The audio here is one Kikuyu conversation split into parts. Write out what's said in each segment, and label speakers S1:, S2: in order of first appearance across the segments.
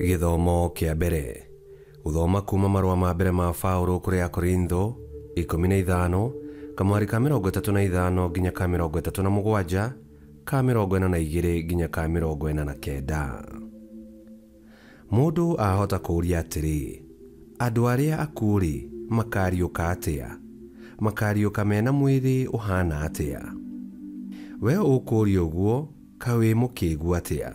S1: Gĩthomo kĩa mbere. Gũthoma kuma marũa ma mbere ma Paũlũ kũrĩ Akorintho 15 kamwari ka 35 nginya ka 37 ka 42 nginya ka 49. Mũndũ ahota kũũria atĩrĩ, andũ arĩa akuũ-rĩ makariũka atĩa? Makariũka mena mwĩrĩ ũhana atĩa? We ũkũũria ũguo kaĩ wĩ mũkĩgu atĩa?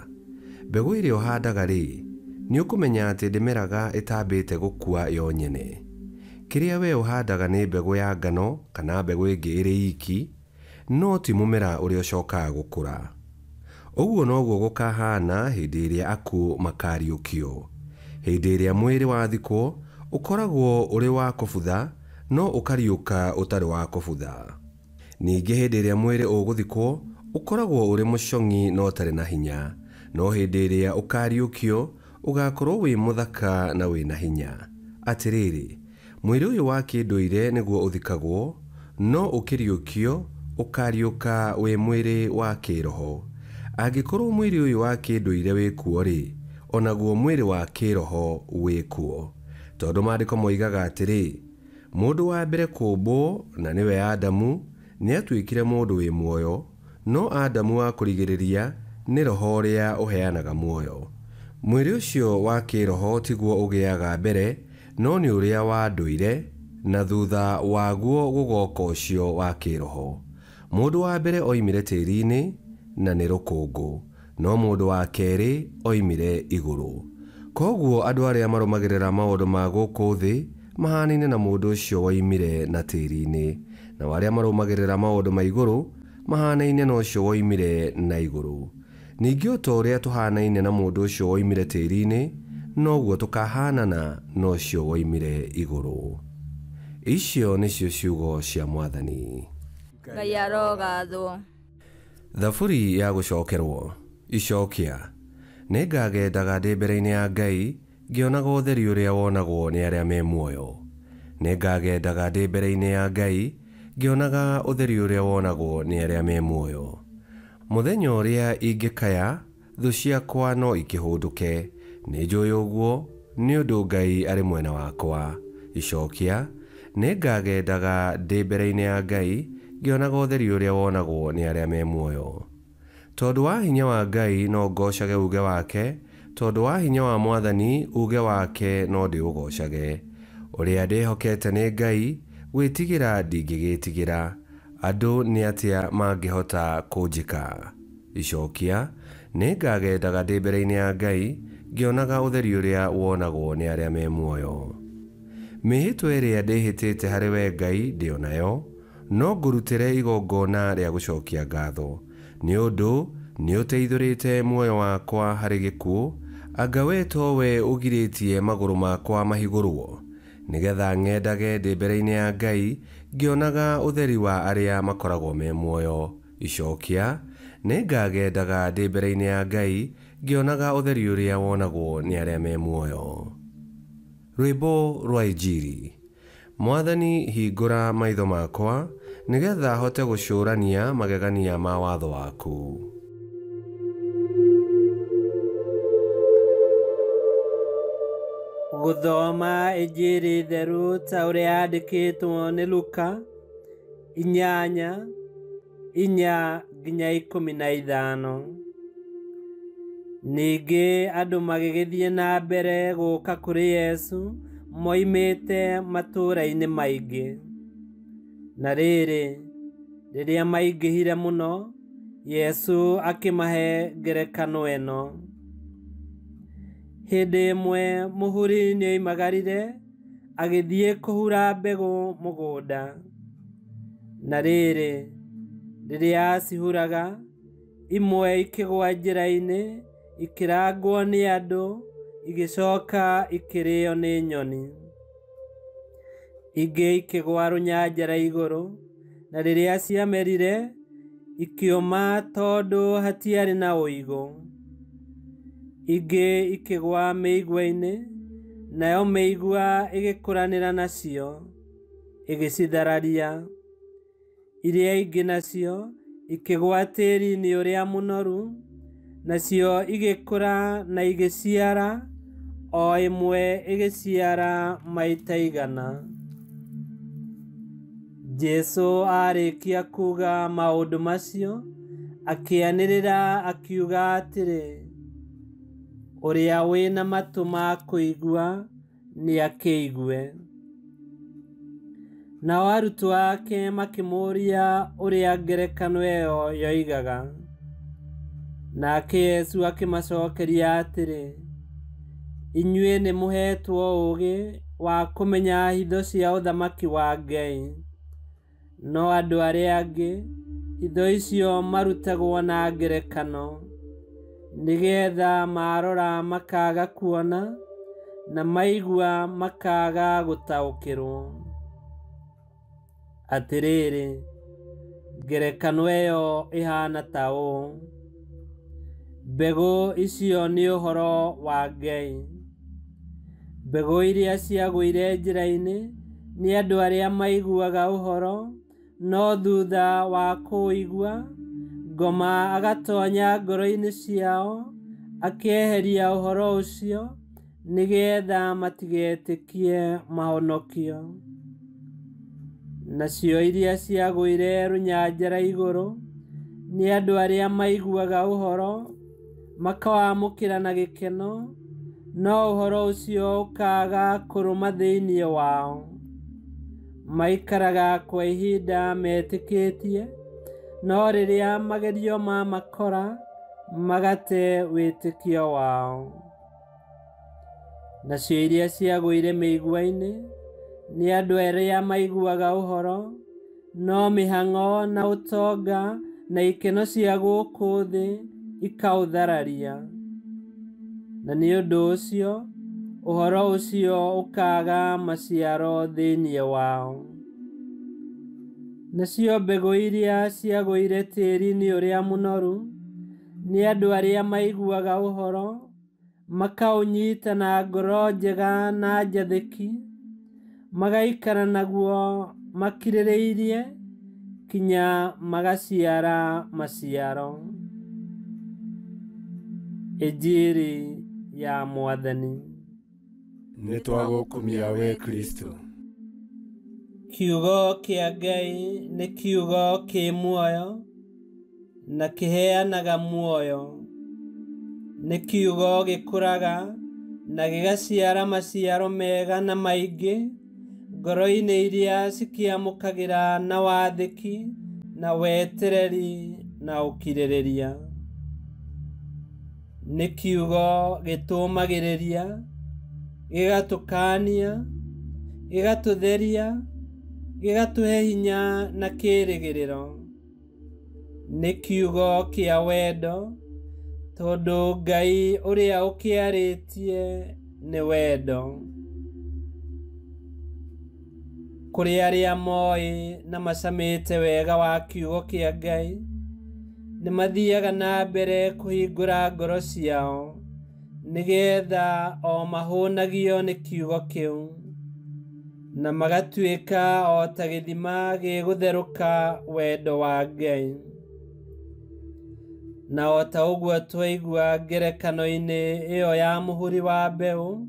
S1: Mbegũ ĩrĩa ũhandaga-rĩ, nĩ ũkũmenya atĩ ndĩmeraga ĩtambĩte gũkua yo nyene. Kĩrĩa we ũhandaga nĩ mbegũ ya ngano kana mbegũ ĩngĩ ĩrĩ iki, no ti mũmera ũrĩa ũcokaga gũkũra. Ũguo noguo gũkahana hĩndĩ ĩrĩa akuũ makariũkio. Hĩndĩ ĩrĩa mwĩrĩ wathikwo, ũkoragwo ũrĩ wa kũbutha, no ũkariũka ũtarĩ wa kũbutha. Ningĩ hĩndĩ ĩrĩa mwĩrĩ ũgũthikwo, ũkoragwo ũrĩ mũcong'i no ũtarĩ na hinya, no hĩndĩ ĩrĩa ũkariũkio, ũgakorwo wĩ mũthaka na wĩna hinya. Atĩrĩrĩ, mwĩrĩ ũyũ wa kĩndũire nĩguo ũthikagwo, no ũkĩriũkio, ũkariũka wĩ mwĩrĩ wa kĩroho. Angĩkorwo mwĩrĩ ũyũ wa kĩndũire wĩ kuo-rĩ, onaguo mwĩrĩ wa kĩroho wĩ kuo. Tondũ maandĩko moigaga atĩrĩ, mũndũ wa mbere kũũmbwo, na nĩwe Adamu, nĩatuĩkire mũndũ wĩ muoyo, no Adamu wa kũrigĩrĩria nĩ roho ũrĩa ũheanaga muoyo. Mwĩrĩ ũcio wa kĩroho tiguo ũgĩaga mbere, no nĩ ũrĩa wa ndũire, na thutha waguo gũgoka ũcio wa kĩroho. Mũndũ wa mbere oimire tĩri-inĩ, na nĩ rũkũngũ, no mũndũ wa kerĩ oimire igũrũ. Koguo andũ arĩa marũmagĩrĩra maũndũ ma gũkũ thĩ mahanaine na mũndũ ũcio woimire na tĩri-inĩ, nao arĩa marũmagĩrĩra maũndũ ma igũrũ mahanaine na ũcio woimire na igũrũ. Ningĩ o ta ũrĩa tũhanaine na mũndũ ũcio woimire tĩri-inĩ, noguo tũkahaanana na ũcio woimire igũrũ. Icio nĩcio ciugo cia Mwathani.
S2: Ngai arogathwo.
S1: Thaburi ya gũcokerwo. Icokia. Nĩngagendaga ndĩ mbere-inĩ ya Ngai, ngĩonaga ũtheri ũrĩa wonagwo nĩ arĩa me muoyo. Nĩngagendaga ndĩ mbere-inĩ ya Ngai, ngĩonaga ũtheri ũrĩa wonagwo nĩ arĩa me muoyo. Mũthenya ũrĩa ingĩkaya, thũ ciakwa no ikĩhũndũke. Nĩnjũĩ ũguo, nĩ ũndũ Ngai arĩ mwena wakwa. Icokia. Nĩngagendaga ndĩ mbere-inĩ ya Ngai, ngĩonaga ũtheri ũrĩa wonagwo nĩ arĩa me muoyo. Tondũ wa hinya wa Ngai no ngocage uge wake, tondũ wa hinya wa Mwathani uge wake no ndĩũgocage. Ũrĩa ndĩhokete nĩ Ngai, gwĩtigĩra ndingĩgĩtigĩra. Andũ nĩ atĩa mangĩhota kũnjĩka? Icokia. Nĩngagendaga ndĩ mbere-inĩ ya Ngai, ngĩonaga ũtheri ũrĩa wonagwo nĩ arĩa me muoyo. Mĩhĩtwa ĩrĩa ndĩhĩtĩte harĩ we Ngai ndĩ o nayo, no ngũrutĩre igongona rĩa gũcokia ngatho. Nĩ ũndũ nĩũteithũrĩte muoyo wakwa harĩ gĩkuũ, anga we towe ũgirĩtie magũrũ makwa mahigũrwo, nĩgetha ng'endage ndĩ mbere-inĩ ya Ngai, ngĩonaga ũtheri wa arĩa makoragwo me muoyo. Icokia. Nĩngagendaga ndĩ mbere-inĩ ya Ngai, ngĩonaga ũtheri ũrĩa wonagwo nĩ arĩa me muoyo. Rwĩmbo rwa Injiri. Mwathani, hingũra maitho makwa, nĩgetha hote gũcũrania magegania ma watho waku.
S3: Gũthoma Injiri theru ta ũrĩa yandĩkĩtwo nĩ Luka 8:4 nginya 15. Ningĩ andũ magĩgĩthiĩ na mbere gũka kũrĩ Yesu moimĩte matũũra-inĩ maingĩ. Na rĩrĩ, rĩrĩa maingĩhire mũno, Yesu akĩmahe ngerekano ĩno. Hĩndĩ ĩmwe mũhuri nĩoimagarire agĩthiĩ kũhura mbegũ mũgũnda. Na rĩrĩ, rĩrĩa aacihuraga, imwe ikĩgũa njĩra-inĩ, ikĩrangwo nĩ andũ, igĩcoka ikĩrĩo nĩ nyoni. Ingĩ ikĩgũa rũnyanjara igũrũ, na rĩrĩa ciamerire, ikĩũma tondũ hatiarĩ na ũigũ. Ingĩ ikĩgũa mĩigua-inĩ, nayo mĩigua ĩgĩkũranĩra nacio, ĩgĩcithararia. Iria ingĩ nacio ikĩgũa tĩĩri-inĩ ũrĩa mũnoru, nacio igĩkũra na igĩciara, o ĩmwe ĩgĩciara maita 100. Jesũ aarĩkia kuuga maũndũ macio, akĩanĩrĩra akiuga atĩrĩ, ũrĩa wĩna matũ ma kũigua nĩakĩigue. Nao arutwo ake makĩmũũria ũrĩa ngerekano ĩyo yoigaga. Nake Jesũ akĩmacokeria atĩrĩ, inyuĩ nĩmũheetwo ũũgĩ wa kũmenya hitho cia ũthamaki wa Ngai, no andũ arĩa angĩ hitho icio marutagwo na ngerekano, nĩgeetha marora makaaga kuona na maigua makaaga gũtaũkĩrwo. Atĩrĩrĩ, ngerekano ĩyo ĩhaana ta ũũ: mbegũ icio nĩ ũhoro wa Ngai. Mbegũ iria ciagũire njĩra-inĩ nĩ andũ arĩa maiguaga ũhoro, no thutha wa kũũigua, ngoma agatonya ngoro-inĩ ciao, akeheria ũhoro ũcio, nĩgeetha matigetĩkie mahonokio. Nacio iria ciagũire rũnyanjara igũrũ nĩ andũ arĩa maiguaga ũhoro, makawamũkĩra na gĩkeno, no ũhoro ũcio ũkaaga kũrũma thĩinĩ wao. Maikaraga kwa ihinda metĩkĩtie, no rĩrĩa magerio mamakora, magate wĩtĩkio wao. Nacio iria ciagũire mĩigua-inĩ nĩ andũ arĩa maiguaga ũhoro, no mĩhang'o na ũtonga na ikeno cia gũkũ thĩ ikaũthararia, na nĩ ũndũ ũcio ũhoro ũcio ũkaaga maciaro thĩinĩ wao. Nacio mbegũ iria ciagũire tĩĩri-inĩ ũrĩa mũnoru nĩ andũ arĩa maiguaga ũhoro, makaũnyita na ngoro njega na njathĩki, magaikara naguo makirĩrĩirie kinya magaciara maciaro. Injiri ya Mwathani.
S4: Nĩtwagũkumia we Kristo.
S3: Kiugo kĩa Ngai nĩ kiugo kĩ muoyo na kĩheanaga muoyo. Nĩ kiugo gĩkũraga na gĩgaciara maciaro mega na maingĩ ngoro-inĩ iria cikĩamũkagĩra na wathĩki na wetereri na ũkirĩrĩria. Nĩ kiugo gĩtũmagĩrĩria, gĩgatũkaania, gĩgatũtheria, gĩgatũhe hinya na kĩĩrĩgĩrĩro. Nĩ kiugo kĩa wendo, tondũ Ngai ũrĩa ũkĩarĩtie nĩ wendo. Kũrĩ arĩa moĩ na macamĩte wega wa kiugo kĩa Ngai, nĩ mathiaga na mbere kũhingũra ngoro ciao, nĩgeetha o mahũnagio nĩ kiugo kĩu, na magatuĩka o ta gĩthima gĩgũtherũka wendo wa Ngai. Na o ta ũguo twaigua ngerekano-inĩ ĩyo ya mũhuri wa mbeũ,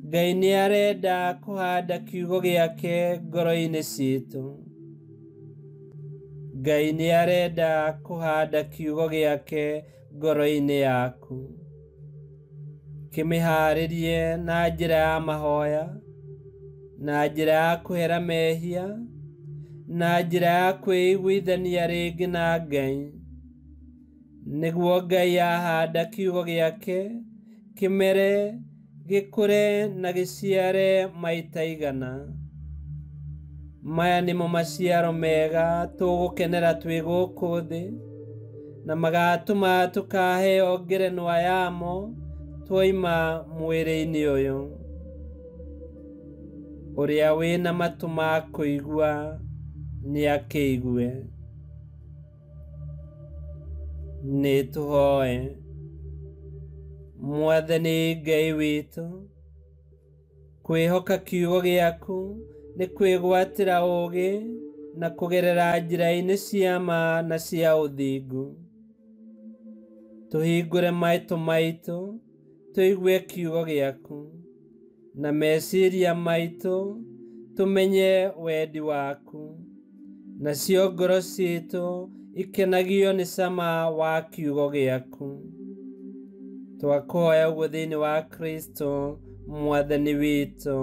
S3: Ngai nĩ arenda kũhanda kiugo gĩake ngoro-inĩ ciitũ. Ngai nĩ arenda kũhanda kiugo gĩake ngoro-inĩ yaku. Kĩmĩhaarĩrie na njĩra ya mahoya, na njĩra ya kũhera mehia, na njĩra ya kwĩiguithania rĩngĩ na Ngai, nĩguo Ngai ahanda kiugo gĩake kĩmere, gĩkũre na gĩciare maita 100. Maya nĩmo maciaro mega tũgũkenera twĩ gũkũ thĩ, na magatũma tũkaheo ngerenwa yamo twoima mwĩrĩ-inĩ ũyũ. Ũrĩa wĩna matũ ma kũigua nĩakĩigue. Nĩtũhoe. Mwathani Ngai witũ, kwĩhoka kiugo gĩaku nĩ kwĩgwatĩra ũũgĩ na kũgerera njĩra-inĩ cia ma na cia ũthingu. Tũhingũre maitũ maitũ, Tũigue kiugo gĩaku, na meciria maitũ tũmenye wendi waku, nacio ngoro citũ ikenagio nĩ cama wa kiugo gĩaku. Twakũhoya ũguo thĩinĩ wa Kristo Mwathani witũ,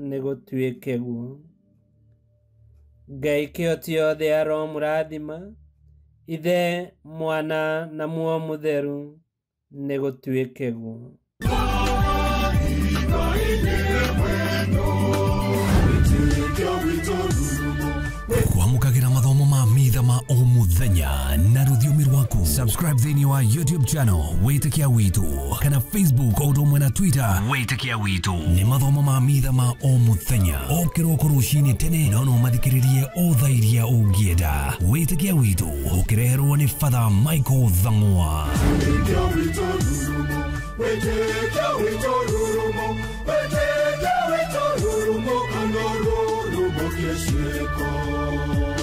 S3: nĩ gũtuĩke guo. Ngai kĩhoti yothe aromũrathima, Ithe, Mwana na Muoyo Mũtheru, nĩ gũtuĩke guo.
S4: Kwamũkagĩra mathomo ma mitha ma o mũthenya na rũthiomi rwaku. Subscribe thĩinĩ wa YouTube channel Wĩtĩkia Witũ, kana Facebook o ũndũ ũmwe na Twitter Wĩtĩkia Witũ. Nĩ mathomo ma mitha ma o mũthenya o kĩroko rũcinĩ tene, no no mathikĩrĩrie o thaa iria ũngĩenda. Wĩtĩkia Witũ ũkĩreherwo nĩ Father Michael Thang'wa.
S5: Wĩtĩkia witũ rurumo, wĩtĩkia witũ rurumo, kana rurumo kĩciko.